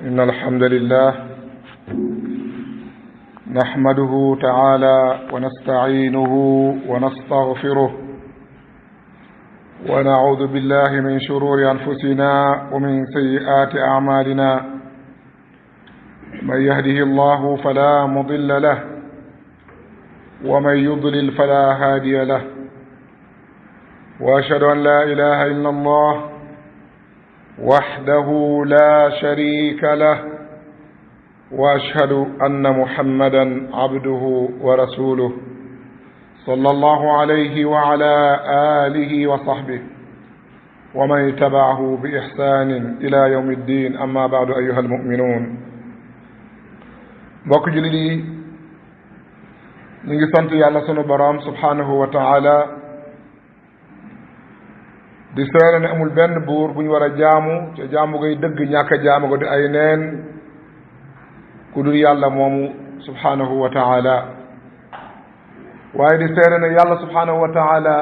إن الحمد لله نحمده تعالى ونستعينه ونستغفره ونعوذ بالله من شرور أنفسنا ومن سيئات أعمالنا من يهده الله فلا مضل له ومن يضلل فلا هادي له وأشهد أن لا إله إلا الله وحده لا شريك له وأشهد أن محمدا عبده ورسوله صلى الله عليه وعلى آله وصحبه ومن تبعه بإحسان إلى يوم الدين أما بعد أيها المؤمنون mbokk jullit yi ñu ngi sant yàlla sunu boroom subhanahu wa taala di seere ne amul benn buur bu ñu war a jaamu te jaamu ngay dëgg ñàkk a jaamu ko di ay neen ku dul yàlla moomu subhanahu wa taala waaye di seere ne yàlla subhanahu wa taala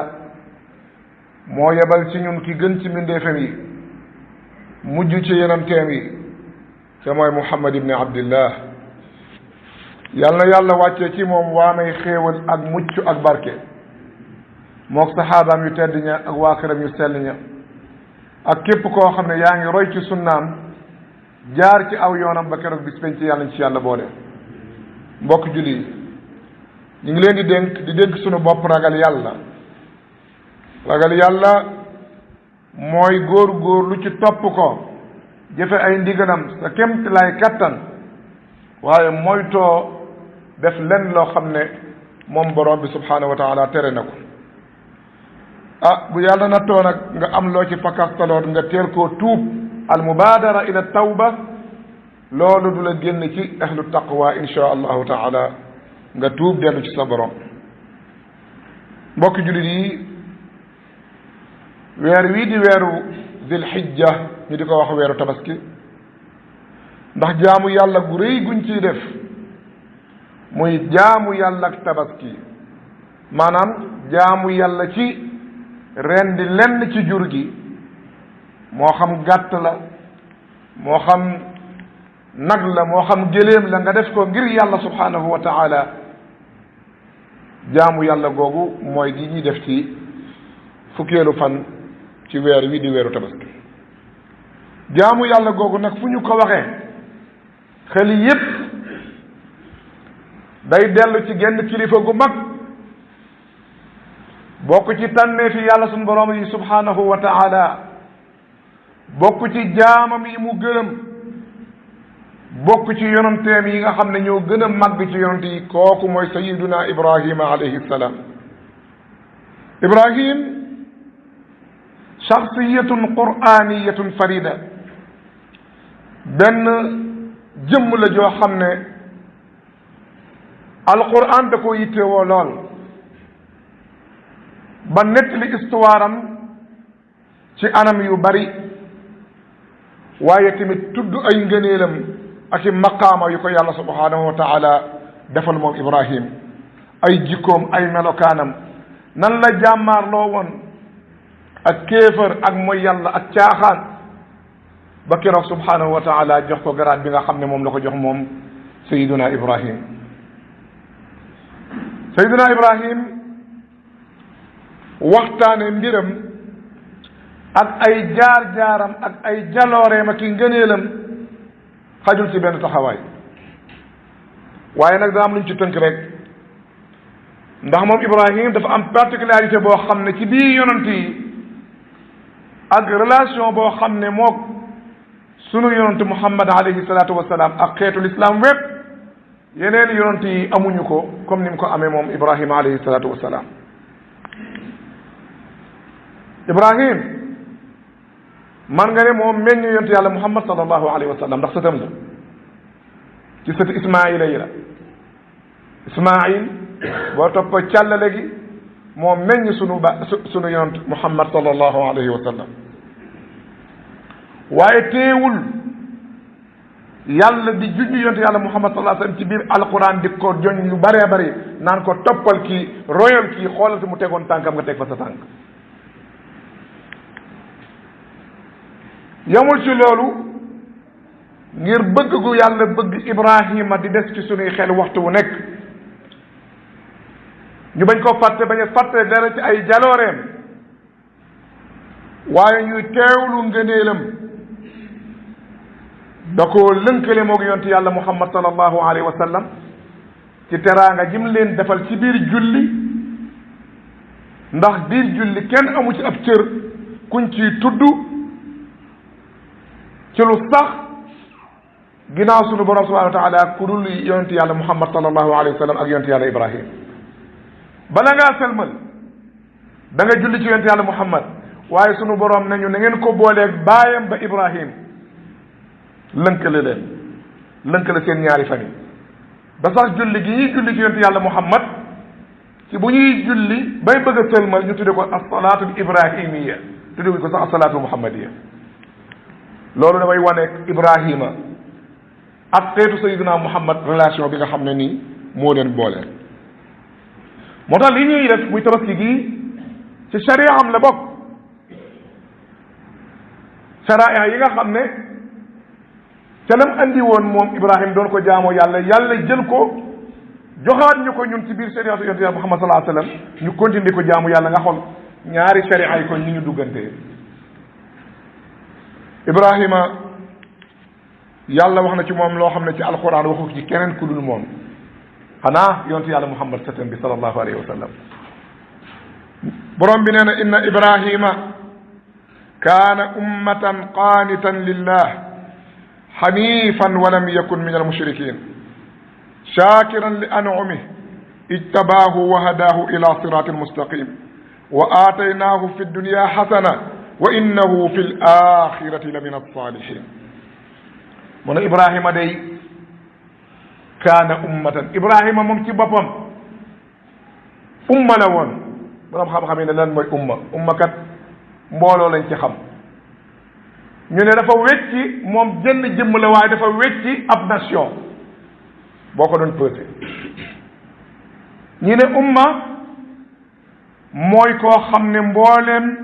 moo yebal ci ñun ki gën ci mbindeefam yi mujj ci yonenteem yi te mooy Muhammad ibni Abdillah yàlla na yàlla wàccee ci moom waamay xéewal ak mucc ak barke mook saxaabaam yu tedd ña ak waa këram yu sell ña ak képp koo xam ne yaa ngi roy ci sunnaam jaar ci aw yoonam ba keroog bis penc yàlla ci yàlla boole mbokk julli yi ñu ngi leen di dénk sunu bopp ragal yàlla mooy góor lu ci topp ko jëfe ay ndigalam sa kémt lay kattan waaye moytoo def lenn loo xam ne moom borom bi subhanahu wa taala tere na ko bu yàlla nattoo nag nga am loo ci fakastaloon nga teel koo tuub al mubadara ila tawba loolu du la génn ci ahlu taqwa insha allahu taala nga tuub dellu ci sa borom mbokki jullit yi weer wii di weeru zil hijja ñu di ko wax weeru tabaski ndax jaamu yàlla gu rëy guñ ciy def muy jaamu yàlla ak tabaski maanaam jaamu yàlla ci rendi lenn ci jur gi moo xam gàtt la moo xam nag la moo xam géléem la nga def ko ngir yàlla subhanahu wa taala jaamu yàlla googu mooy gi ñuy def ci fukkeelu fan ci weer wi di weeru tabaski jaamu yàlla googu nag fu ñu ko waxee xel yépp day dellu ci genn kilifa gu mag bokk ci tànnee fi yàlla sunu borom yi subhanahu wa taala bokk ci jaamam yi mu gërëm bokk ci yonanteem yi nga xam ne ñoo gën a màgg ci yonante yi kooku mooy sayiduna ibrahima alayhi salaam ibrahim shaxsiyatun qur'aniyatun farida benn jëmm la joo xam ne alquran da ko yittewoo lool ba nettali histoire am ci anam yu bari waaye tamit tudd ay ngëneelam ak i maqaama yu ko yàlla subhanahu wa taala defal moom ibrahim ay jikkoom ay melokaanam nan la jàmmaarloo woon ak kéefër ak mooy yàlla ak caaxaan ba keroog subhanahu wa taala jox ko garaat bi nga xam ne moom la ko jox moom sayiduna ibrahim waxtaane mbiram ak ay jaar-jaaram ak ay jalooreem ak i ngëneelam xajul ci benn taxawaay waaye nag daa am luñ ci tënk rek ndax moom ibrahim dafa am particularité boo xam ne ci biir yonent yi ak relation boo xam ne mook sunu yonent muhammad alayhi salaatu wasalaam ak xeetul islam wépp yeneen yonent yi amuñu ko comme ni mu ko amee moom ibrahima alayhi salaatu wasalaam ibrahim man nga ne moom meññ yonent yàlla muhammad sallallahu alayhi wa sallam ndax sëtam la ci sëti ismaila yi la ismail boo topp càllale gi moom meññ sunu yonent muhammad sallallahu alayhi wa sallam waaye teewul yàlla di junj yonent yàlla muhammad sallallahu alayhi wa sallam ci biir alquran di ko joñ yu bëree bëri naan ko toppal kii royal kii xoolal fi mu tegoon tànkam nga teg fa sa tànk yamul ci loolu ngir bëgg gu yàlla bëgg Ibrahima di des ci sunuy xel waxtu wu nekk ñu bañ koo fàtte bañ a fàtte dara ci ay jalooreem waaye ñuy teewlu ngëneelam da koo lënkale moog yonent yàlla Muhammad sallallahu alayhi wa sallam ci teraanga jim leen defal ci biir julli ndax biir julli kenn amu ci ab cër kuñ ciy tudd ci lu sax ginnaaw sunu borom subhanahu wa taala ku dul yonent yàlla Muhammad sallallahu alayhi wa sallam ak yonent yàlla Ibrahim bala ngaa selmal da nga julli ci yonent yàlla Muhammad waaye sunu borom nañu na ngeen ko booleeg baayam ba Ibrahim lënkale leen lënkale seen ñaari fan yi ba sax julli gi ñuy julli ci yonent yàlla Muhammad ci bu ñuy julli bay bëgg a sëlmal ñu tudde ko as-salaatu ibrahimiya tudde ko sax as-salaatu muhammadiya loolu damay wane Ibrahima ak xeetu Sayyidina Muhammad relation bi nga xam ne nii moo leen boole. moo tax li ñuy def muy tabaski gi ci sharia am la bokk sharia yi nga xam ne ca lam andi woon moom Ibrahima doon ko jaamoo yàlla yàlla jël ko joxaat ñu ko ñun ci biir sharia su yonent yàlla Muhammad sallallahu alayhi wa sallam ñu continuer ko jaamu yàlla nga xool ñaari sharia yi ko ni ñu duggantee. Ibrahima yàlla wax na ci moom loo xam ne ci alquran waxu ci keneen ku dul moom xanaa yonent yàlla Muhammad satam bi sallallahu alayhi wa sallam borom bi nee na inna Ibrahima kaana ummatan qaanitan lillah xanifan walam yakun min almushrikin shakiran li an'umihi ijtabaahu wa hadaahu ila siratin mustaqim wa aataynaahu fi dunya xasana wa innahu fi l axirati la min alsalihin mu ne Ibrahima day kaana ummatan Ibrahima moom ci boppam umma la woon borom xam-xam yi ne lan mooy umma kat mbooloo lañ ci xam ñu ne dafa wecci moom jënn jëmm la waaye dafa wecci ab nation boo ko doon pesé ñu ne umma mooy koo xam ne mbooleem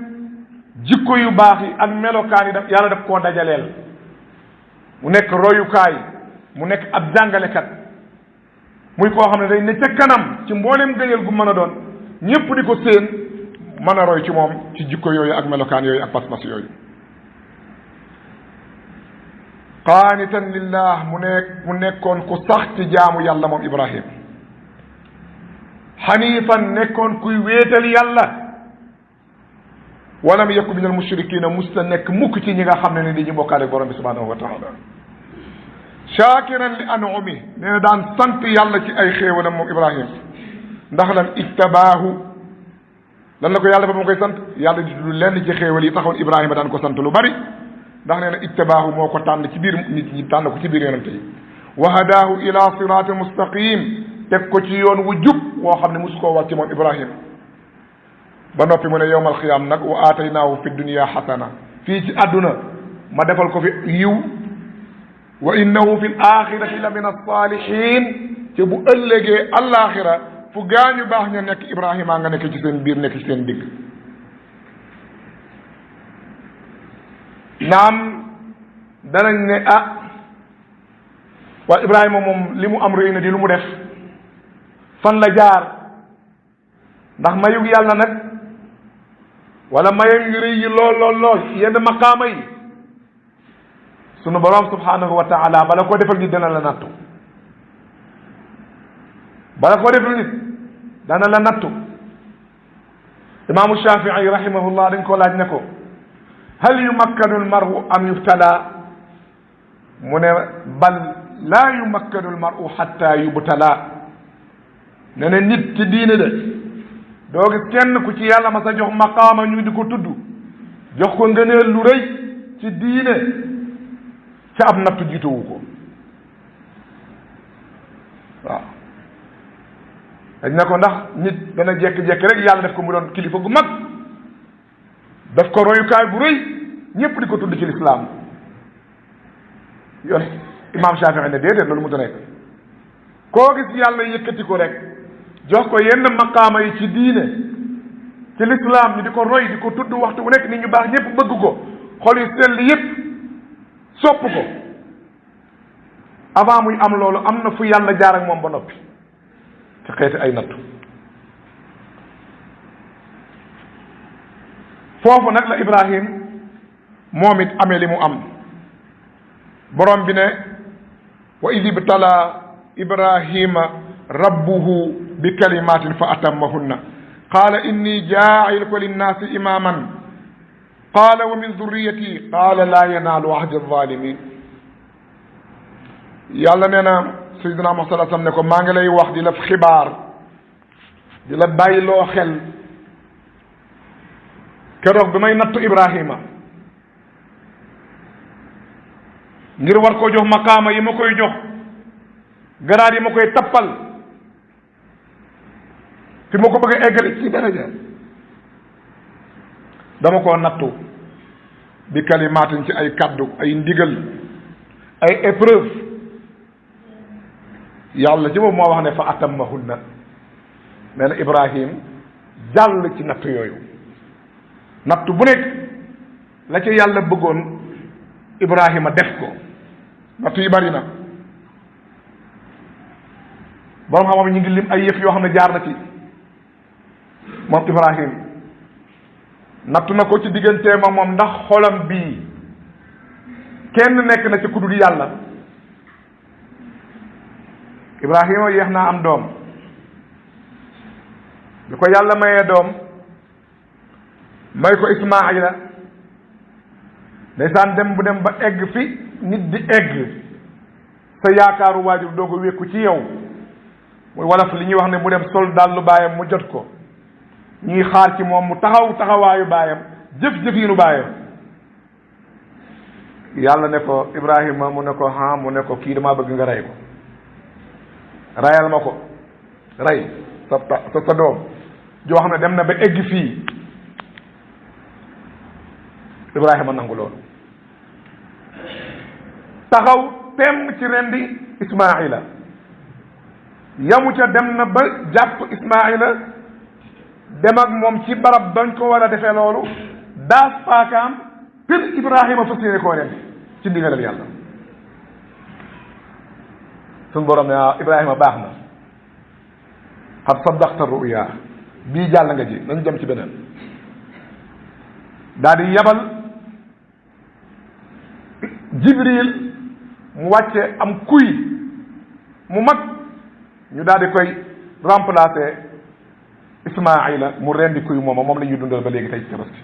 jikko yu baax yi ak melokaan yi yàlla daf koo dajaleel mu nekk royukaay mu nekk ab jàngalekat muy koo xam ne day ne ca kanam ci mbooleem gëneel gu mën a doon ñépp di ko séen mën a roy ci moom ci jikko yooyu ak melokaan yooyu ak pas-pas yooyu qaanitan lillah mu nekkoon ku sax ci jaamu yàlla moom Ibrahim xanifan nekkoon kuy wéetal yàlla walam yakun min al mushrikina musta nekk mukk ci ñi nga xam ne ni di ñu bokkaale borom bi subhanahu wa taala shakiran li an'umi nee na daan sant yàlla ci ay xéewalam moom Ibrahim ndax lan ijtabaahu lan la ko yàlla ba ma koy sant yàlla di du lenn ci xéewal yi taxoon Ibrahima daan ko sant lu bari ndax nee na ijtabaahu moo ko tànn ci biir nit ñi tànn ko ci biir yonente yi wa hadaahu ila siratin mustaqim teg ko ci yoon wu jub woo xam ne mosu koo wàcc moom Ibrahim ba noppi mu ne yowmal xiyaam nag wa aataynaahu fi dunya xasana fii ci àdduna ma defal ko fi yiw wa innahu fi l axirati la min alsalihin te bu ëllëgee alaxira fu gaañu baax ña nekk Ibrahima nga nekk ci seen biir nekk ci seen digg naam danañ ne waa Ibrahima moom li mu am rëy na di lu mu def fan la jaar ndax mayug yàlla nag wala mayam yu rëy yi lool yenn maqaama yi sunu borom subhanahu wa taala bala ko defal nit dana la nattu imaamu Shafii rahimahullah dañ ko laaj ne ko hal yumakkanu almaru am yuftala mu ne bal laa yumakkanu almaru xatta yubtala ne ne nit ci diine de doo gis kenn ku ci yàlla ma sa jox maqaama ñu di ko tudd jox ko ngëneel lu rëy ci diine ca ab nattu jiituwu ko waaw dañ ne ko ndax nit dana jekki-jekki rek yàlla def ko mu doon kilifa gu mag daf ko royukaay bu rëy ñëpp di ko tudd ci lislaam yoon imam Shafii ne déedéet loolu mu ta nekk koo gis yàlla yëkkati ko rek jox ko yenn maqaama yi ci diine ci lislaam ñu di ko roy di ko tudd waxtu bu nekk nit ñu baax ñëpp bëgg ko xol yu sell yëpp sopp ko avant muy am loolu am na fu yàlla jaar ak moom ba noppi ci xeeti ay nattu. foofu nag la Ibrahim moom it amee li mu am. borom bi ne wa id ibtala ibrahima rabbuhu bi kalimatin fa atammahunna qala inni jaa'iluka linnaasi imaman qala wa min dhurriyati qala la yanaalu ahdi adh-dhalimin. yàlla nee na sayyidina Muhammad sallallahu alayhi wasallam ne ko maa ngi lay wax di la xibaar di la bàyyiloo xel keroog bi may nattu Ibrahima ngir war koo jox maqaama yi ma koy jox garaat yi ma koy tappal fi ma ko bëgg a eggale ci daraja dama koo nattu bi kalimaatin ci ay kaddu ay ndigal ay épreuve yàlla ci boobu moo wax ne fa atammahunna nee na Ibrahim jàll ci nattu yooyu nattu bu nekk la ci yàlla bëggoon Ibrahima def ko nattu yi bari na borom xam-xam ñu ngi lim ay yëf yoo xam ne jaar na ci moom Ibrahim nattu na ko ci digganteema moom ndax xolam bii kenn nekk na ci kudul yàlla. Ibrahima yéex naa am doom bi ko yàlla mayee doom may ko Ismaayila ndeysaan dem bu dem ba egg fi nit di egg sa yaakaaru waajur doo ko wékku ci yow muy wolof li ñuy wax ne mu dem sol daal lu baayam mu jot ko ñuy xaar ci moom mu taxaw taxawaayu baayam jëf-jëf yi nu baayam yàlla ne ko Ibrahima mu ne ko ha mu ne ko kii damaa bëgg nga rey ko rayal ma ko rey sa doom joo xam ne dem na ba egg fii Ibrahima nangu loolu taxaw temm ci rendi Ismaayila yamu ca dem na ba jàpp Ismaayila dem ak moom ci barab bañ ko war a defee loolu daas paakaam pir Ibrahima fas yéene koo rendi ci ndigalal yàlla suñ borom ne Ibrahima baax na xad saddaqta ruya bii jàll nga ji nañ dem ci beneen daal di yabal Jibril mu wàcce am kuy mu mag ñu daal di koy remplacer Ismaayila mu rendi kuy moom la ñuy dundal ba léegi tey ci Tabaski.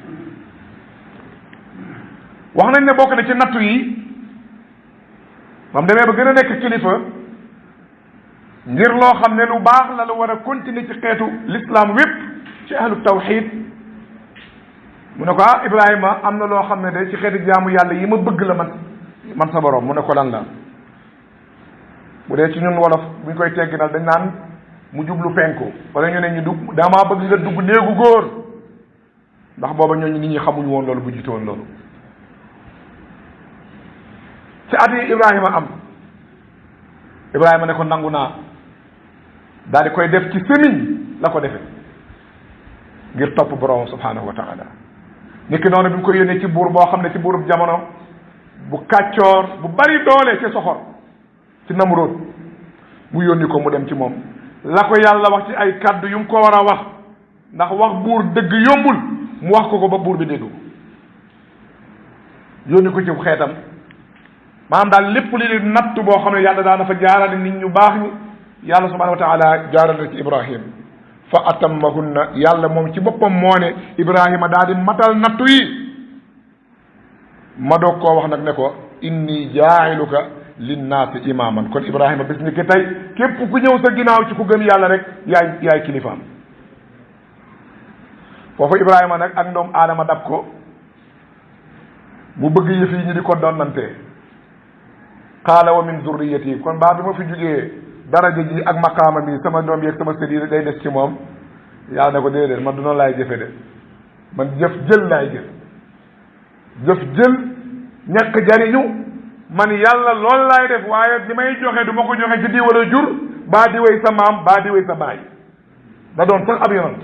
wax nañ ne bokk na ci nattu yi moom demee ba gën a nekk kilifa ngir loo xam ne lu baax la lu war a continuer ci xeetu l'islam wépp ci ahlu tawxid mu ne ko Ibrahima am na loo xam ne de ci xeetu jaamu yàlla yi ma bëgg la man sa borom mu ne ko lan la bu dee ci ñun wolof buñ koy tegginal dañ naan mu jublu penku wala ñu ne ñu dugg damaa bëgg nga dugg néegu góor ndax booba ñooñu nit ñi xamuñu woon loolu bu jiite woon loolu ci at yi Ibrahima am Ibrahima ne ko nangu naa daal di koy def ci semiñ la ko defe ngir topp borom subhanahu wa taala niki noonu bi mu ko yónnee ci buur boo xam ne ci buurub jamono bu kàccoor bu bari doole ci soxor ci Namrood mu yónni ko mu dem ci moom la ko yàlla wax ci ay kaddu yu mu ko war a wax ndax wax buur dëgg yombul mu wax ko ba buur bi dégg ko yónni ko ci xeetam maanaam daal lépp li natt boo xam ne yàlla daa dafa jaarale nit ñu baax ñi yàlla subhanahu wa taala jaarale ci Ibrahim fa atammahunna yàlla moom ci boppam moo ne Ibrahima daal di matal nattu yi ma doog koo wax nag ne ko inni jaa'iluka linnaasi imaaman kon Ibrahima bis ni ki tey képp ku ñëw sa ginnaaw ci ku gëm yàlla rek yaay kilifaam foofu Ibrahima nag ak ndoom aadama dab ko mu bëgg yëf yi ñu di ko donnante qaala wa min zurriyati kon baa bi ma fi jógee daraja ji ak maqaama mi sama doom yeeg sama sët yi day des ci moom yàlla ne ko déedéet man du noonu laay jëfe de man jëf jël laay jëf jël ñàkk jariñu man yàlla loolu laay def waaye li may joxe du ma ko joxe ci diw wala jur baa di way sa maam baa di way sa baay da doon sax ab yonant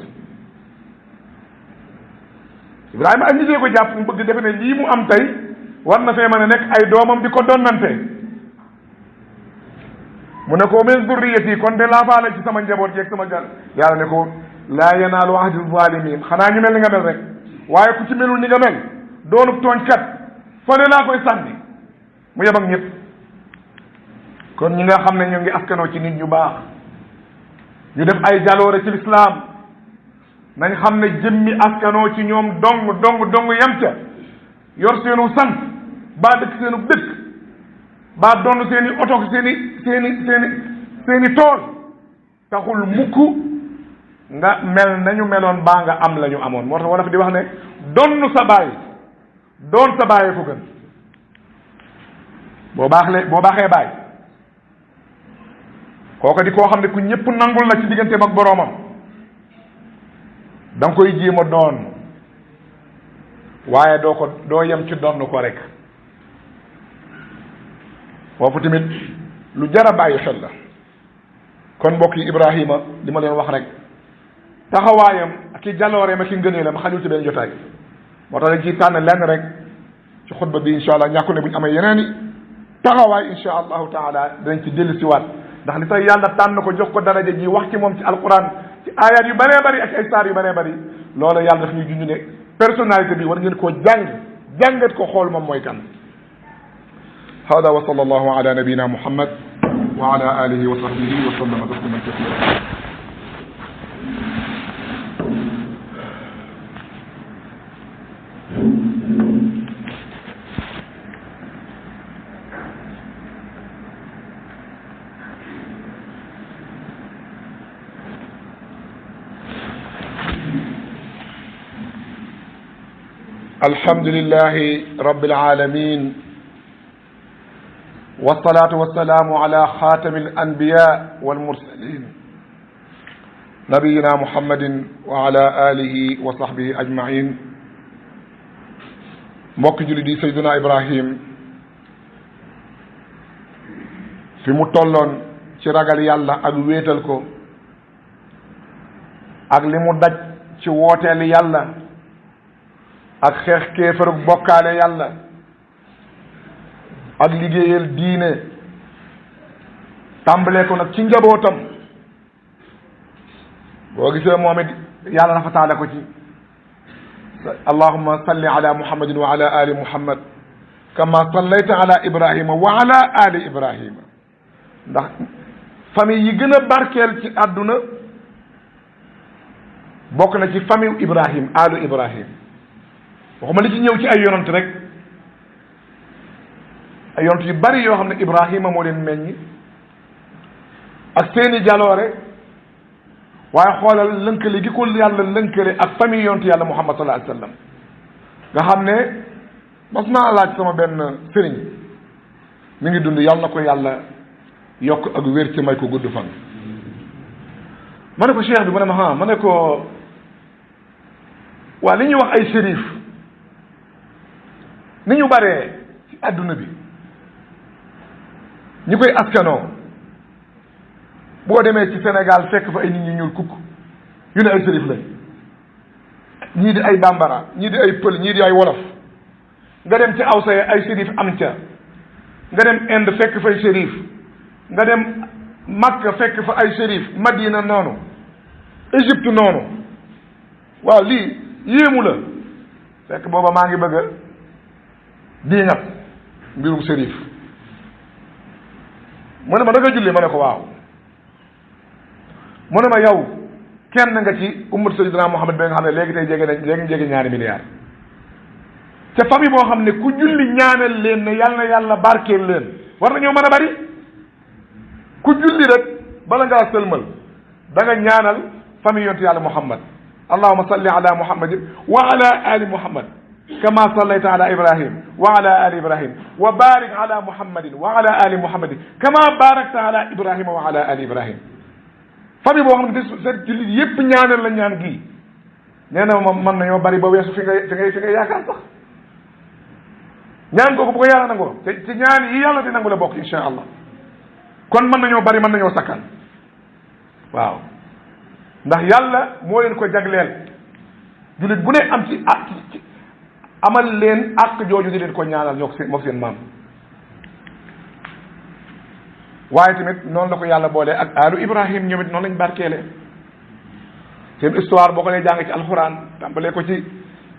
Ibrahima ak nitee ko jàpp mu bëgg defe ne lii mu am tey war na fee mën a nekk ay doomam di ko donnante mu ne ko min zurriyati kon de laafaale ci sama njaboot yeeg sama gal yàlla ne ko laa yanaalu ahdi zalimin xanaa ñu mel ni nga mel rek waaye ku ci melul ni nga mel doonub tooñkat fële laa koy sànni mu yem ak ñëpp. kon ñi nga xam ne ñu ngi askanoo ci nit ñu baax ñu def ay jaloore ci lislaam nañ xam ne jëmmi askanoo ci ñoom dong yem ca yor seenu sant baa dëkk seenu dëkk baa donn seeni oto seeni tool taxul mukk nga mel nañu meloon baa nga am la ñu amoon moo tax wala fi di wax ne donn sa baay doon sa baayee ko gën boo baaxee baay kooka di koo xam ne ku ñëpp nangul la ci digganteem ak boroomam da nga koy jéem a doon waaye doo yem ci donn ko rek foofu tamit lu jar a bàyyi xel la. kon mbokk yi Ibrahima li ma leen wax rek taxawaayam ak i jalooreem ak i ngëneelam xajul ci benn jotaay moo tax dañ ciy tànn lenn rek ci xutba bi incha allah ñàkku ne bu ñu amee yeneen i taxawaay incha allahu taala dinañ ci dellu siwaat ndax li tax yàlla tànn ko jox ko daraja ji wax ci moom ci alquran ci ayat yu bëree bëri ak ay saar yu bëree bëri loolu yàlla daf ñuy junj ne personnalité bi war ngeen koo jàngat ko xool moom mooy kan. hada wa sallallahu ala nabina muhammad wa ala alihi wa sahbihi wa sallama tasliman kathira. الحمد لله رب العالمين والصلاة والسلام على خاتم الأنبياء والمرسلين نبينا محمد وعلى آله وصحبه أجمعين mbokk julli di Seydina Ibrahim fi mu tolloon ci ragal yàlla ak wéetal ko ak li mu daj ci wooteel yàlla ak xeex kéefarug bokkaale yàlla ak liggéeyal diine tàmbalee ko nag ci njabootam boo gisee moom it yàlla dafa taale ko ci allahumma salli ala muhammadin wa ala ali muhammad kama sallayta ala ibrahima wa ala ali ibrahima ndax famille yi gën a barkeel ci àdduna bokk na ci famille ibrahim alu ibrahim waxuma li ci ñëw ci ay yonant rek ay yonant yu bari yoo xam ne Ibrahima moo leen meññ ak seeni jaloore waaye xoolal lënkale gi ko yàlla lënkale ak famille yonant yàlla Muhammad sallallahu alayhi wa sallam nga xam ne mas naa laaj sama benn sëriñ mi ngi dund yàlla na ko yàlla yokk ak wér ci may ko gudd fan ma ne ko cheikh bi mu ne ma ma ne ko waa li ñuy wax ay shérif ni ñu baree ci adduna bi ñi koy askanoo boo demee ci Sénégal fekk fa ay nit ñu ñuul kukk yu ne ay shérif lañ ñii di ay bambara ñii di ay pël ñii di ay wolof nga dem ci awsa ay shérif am ca nga dem Inde fekk fay shérif nga dem Makka fekk fa ay shérif Madina noonu Égypte noonu waaw lii yéemu la fekk booba maa ngi bëgg a diingat mbirum shérif mu ne ma da nga julli ma ne ko waaw mu ne ma yow kenn nga ci ummat sayyidina Muhammad bi nga xam ne léegi tey jege ñaari milliards te famille boo xam ne ku julli ñaanal leen ne yàlla na yàlla barkeel leen war na ñoo mën a bari ku julli rek bala ngaa sëlmal da nga ñaanal famille yontu yàlla Muhammad allahumma salli ala muhammadin wa ala ali muhammad kama sallayta ala ibrahim wa ala ali ibrahim wa barik ala muhammadin wa ala ali muhammadin kama barakta ala ibrahima wa ala ali ibrahim famille boo xam ne seen jullit yépp ñaanal la ñaan gii nee na moom mën nañoo bari ba weesu fi nga yaakaar sax ñaan googu bu ko yàlla nangoo te ci ñaan yi yàlla di nangu la bokk insha allah kon mën nañoo bari mën nañoo sakkan waaw ndax yàlla moo leen ko jagleel jullit bu ne am ci amal leen ak jooju di leen ko ñaanal ñoo ko seen maam waaye tamit noonu la ko yàlla boolee ak alu Ibrahim ñoom it noonu lañ barkeele seen histoire boo ko lay jàng ci alxuraan tàmbalee ko ci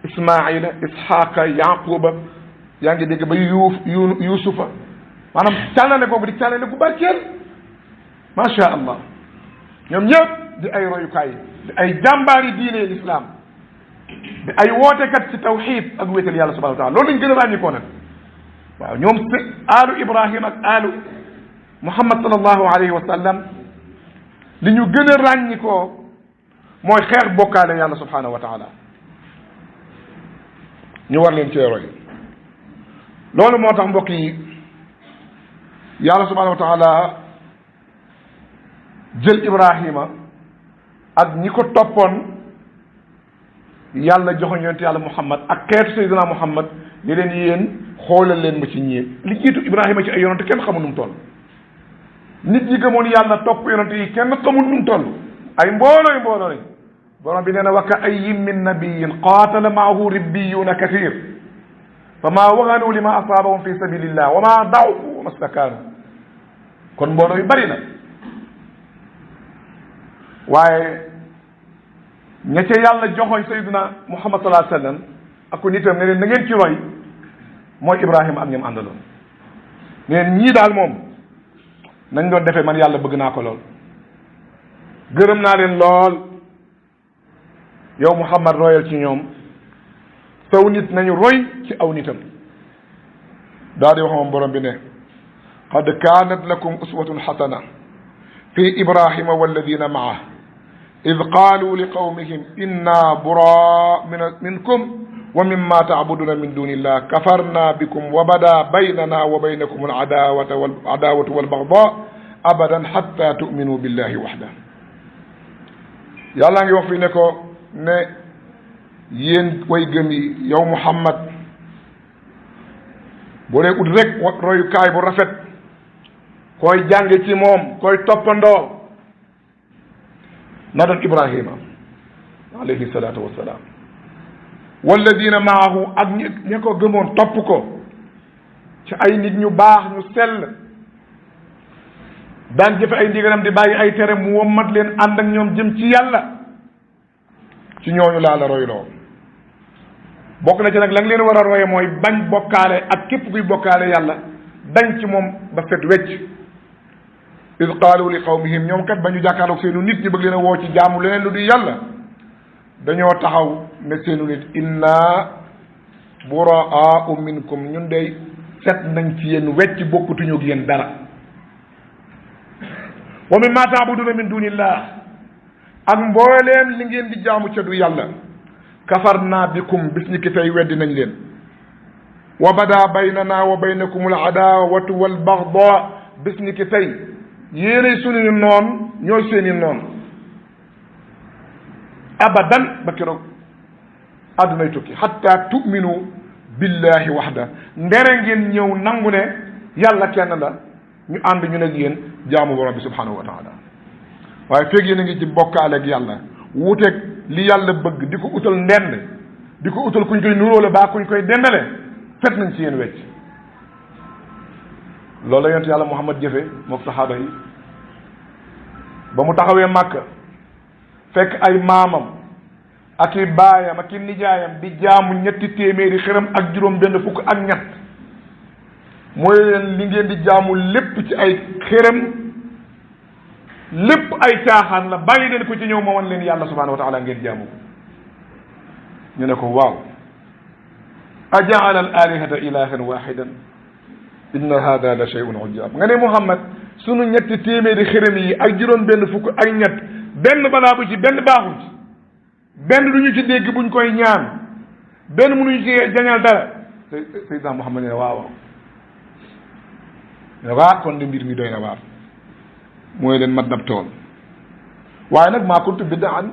Ismaila Ishaqa Yaquba yaa ngi dégg ba Yusufa maanaam càllale googu di càllale gu barkeel macha allah ñoom ñëpp di ay royukaay di ay jàmbaari diine l'islam di ay wootekat ci tawxid ak wéetal yàlla subhanahu wa taala loolu lañ gën a ràññikoo nag waaw ñoom alu Ibrahim ak alu Muhammad sallallahu alayhi wa sallam li ñu gën a ràññikoo mooy xeex bokkaale yàlla subhanahu wa taala ñu war leen cee roy loolu moo tax mbokk yi yàlla subhanahu wa taala jël Ibrahima ak ñi ko toppoon yàlla joxoñ yonent yàlla Muhammad ak xeetu Seydina Muhammad ni leen yéen xoolal leen ma ci ñii li jiitu Ibrahima ci ay yonent kenn xamul nu mu toll nit ñi gëmoon yàlla topp yonent yi kenn xamul nu mu toll ay mbooloo lañ borom bi nee na wa ka ayyin min nabiyyin qaatala maahu ribbiyuuna kathir fa maa wahanu li ma asaabahum fi sabilillah wa ma da'ufu wa ma stakaanu kon mbooloo yu bari na waaye ña ca yàlla joxoñ sayyidina Muhammad sallallahu alayhi wa sallam ak ko nitam ne leen na ngeen ci roy mooy Ibrahima ak ñoom àndaloon ne leen ñii daal moom nañ doon defee man yàlla bëgg naa ko lool gërëm naa leen lool yow Muhammad royal ci ñoom saw nit nañu roy ci aw nitam daal di wax moom borom bi ne qad kaanat lakum uswatun xasana fi Ibrahima walladina maah id qaalu li qawmihim inna buraa minkum wa mimma taabuduna min duni illah kafarna bikum wa bada baynana wa baynakum aladaawatu walbaghdaa abadan hatta tu'minu billahi waxda yàlla ngi wax fi ne ko ne yéen way gëm yi yow Muhammad boo dee ut rek royukaay bu rafet koy jànge ci moom koy toppandoo na doon Ibrahima alayhi salaatu wassalaam walladina maahu ak ña ko gëmoon topp ko ci ay nit ñu baax ñu sell daan jëfe ay ndigalam di bàyyi ay tere mu wommat leen ànd ak ñoom jëm ci yàlla ci ñooñu laa la royloo bokk na ci nag la nga leen war a roye mooy bañ bokkaale ak képp kuy bokkaale yàlla dañ ci moom ba set wecc id qaalu li qawmihim ñoom kat ba ñu jàkkaarloog seenu nit ñi bëgg leen a woo ci jaamu leneen lu di yàlla dañoo taxaw ne seenu nit inna buraa'u minkum ñun dey set nañ ci yéen wecc bokkutuñu ak yéen dara wa mimma taabuduna min dunillah ak mbooleem li ngeen di jaamu ca du yàlla kafarna bikum bis ni ki tey weddi nañ leen wa bada baynana wa baynakum al adaawatu wal bagdaa bis ni ki tey yéenay suñu noon ñooy seeni noon abadan ba keroog addunay tukki hatta tu'minu billahi waxda ndere ngeen ñëw nangu ne yàlla kenn la ñu ànd ñu nag yéen jaamu borom bi subhanahu wa taala waaye feeg yéen a ngi ci bokkaale ak yàlla wuuteeg li yàlla bëgg di ko utal ndend di ko utal kuñ koy nuróole baa kuñ koy dendale fet nañ ci yéen wecc loolu la yonent yàlla Muhammad jëfe mook saxaaba yi ba mu taxawee Màkka fekk ay maamam ak i baayam ak i nijaayam di jaamu ñetti téeméeri xëram ak juróom benn fukk ak ñett mooy leen li ngeen di jaamu lépp ci ay xëram lépp ay caaxaan la bàyyi leen ko ci ñëw ma wan leen yàlla subhanahu wa taala ngeen jaamu ko ñu ne ko waaw ajaala al alihata ilahan wahidan inna hada la shay'un ujab nga ne Muhammad sunu ñetti téeméeri xërëm yi ak juróom benn fukk ak ñett benn balaa bu ci benn baaxul ci benn du ñu ci dégg buñ koy ñaan benn mënuñu ci jañal dara Seydina Muhammad ne waaw ne waa kon de mbir mi doy na waar mooy leen mat nab tool waaye nag maa kuntu bid'an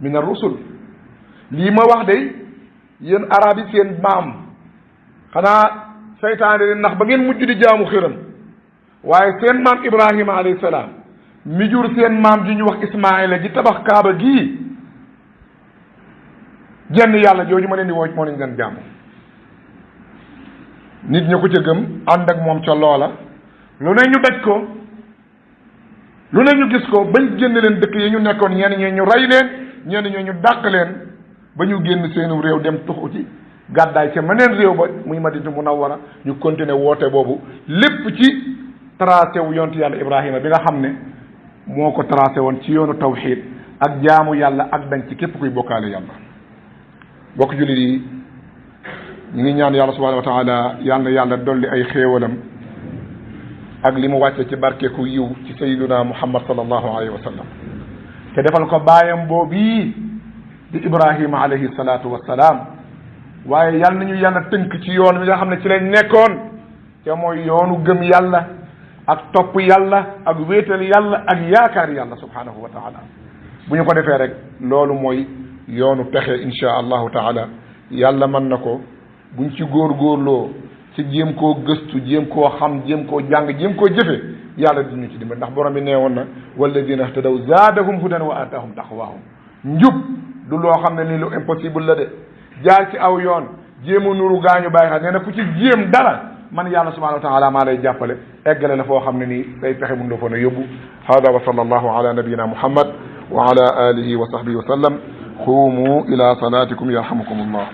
min ar-rusul lii ma wax de yéen arab yi seen maam xanaa seytaane leen ndax ba ngeen mujj di jaamu xëram waaye seen maam Ibrahima alayhi salaam mi jur seen maam ji ñu wax Ismaayila ji tabax kaaba gii jenn yàlla jooju ma leen di woo moo leen gën jaamu nit ñi ko ca gëm ànd ak moom ca loola lu ne ñu daj ko lu ne ñu gis ko bañ génn leen dëkk yi ñu nekkoon ñenn ñoo ñu rey leen ñenn ñoo ñu dàq leen ba ñu génn seenu réew dem tuxu ci gàddaay ca meneen réew ba muy Madina Munawwara ñu continuer woote boobu lépp ci tracé wu yontu yàlla Ibrahima bi nga xam ne moo ko tracé woon ci yoonu tawxiid ak jaamu yàlla ak dañ ci képp kuy bokkaale yàlla. bokk jullit yi ñu ngi ñaan yàlla subhanahu wa taala yàlla dolli ay xéewalam ak li mu wàcce ci barkeeku yiw ci sayyiduna Muhammad sallallahu alayhi wa sallam te defal ko baayam boobii di Ibrahima alayhi salaatu wa salaam waaye yal nañu yàlla tënk ci yoon wi nga xam ne ci lañ nekkoon te mooy yoonu gëm yàlla ak topp yàlla ak wéetal yàlla ak yaakaar yàlla subhanahu wa taala bu ñu ko defee rek loolu mooy yoonu pexe insha allahu taala yàlla mën na ko buñ ci góorgóorloo ci jéem koo gëstu jéem koo xam jéem koo jàng jéem koo jëfe yàlla diñu ci dimbal ndax borom bi nee woon na walladina ihtadaw zaadahum hudan wa aatahum taqwaahum njub du loo xam ne nii lu impossible la de jaar ci aw yoon jéem a nuru gaañu bàyyi xel nee na ku ci jéem dara man yàlla subhanahu wa taala maa lay jàppale eggale la foo xam ne nii day fexe mun la foon a yóbbu hada wa sallallahu ala nabiyina muhammad wa ala alihi wa sahbihi wa sallam qumu ila salatikum yarhamukum allah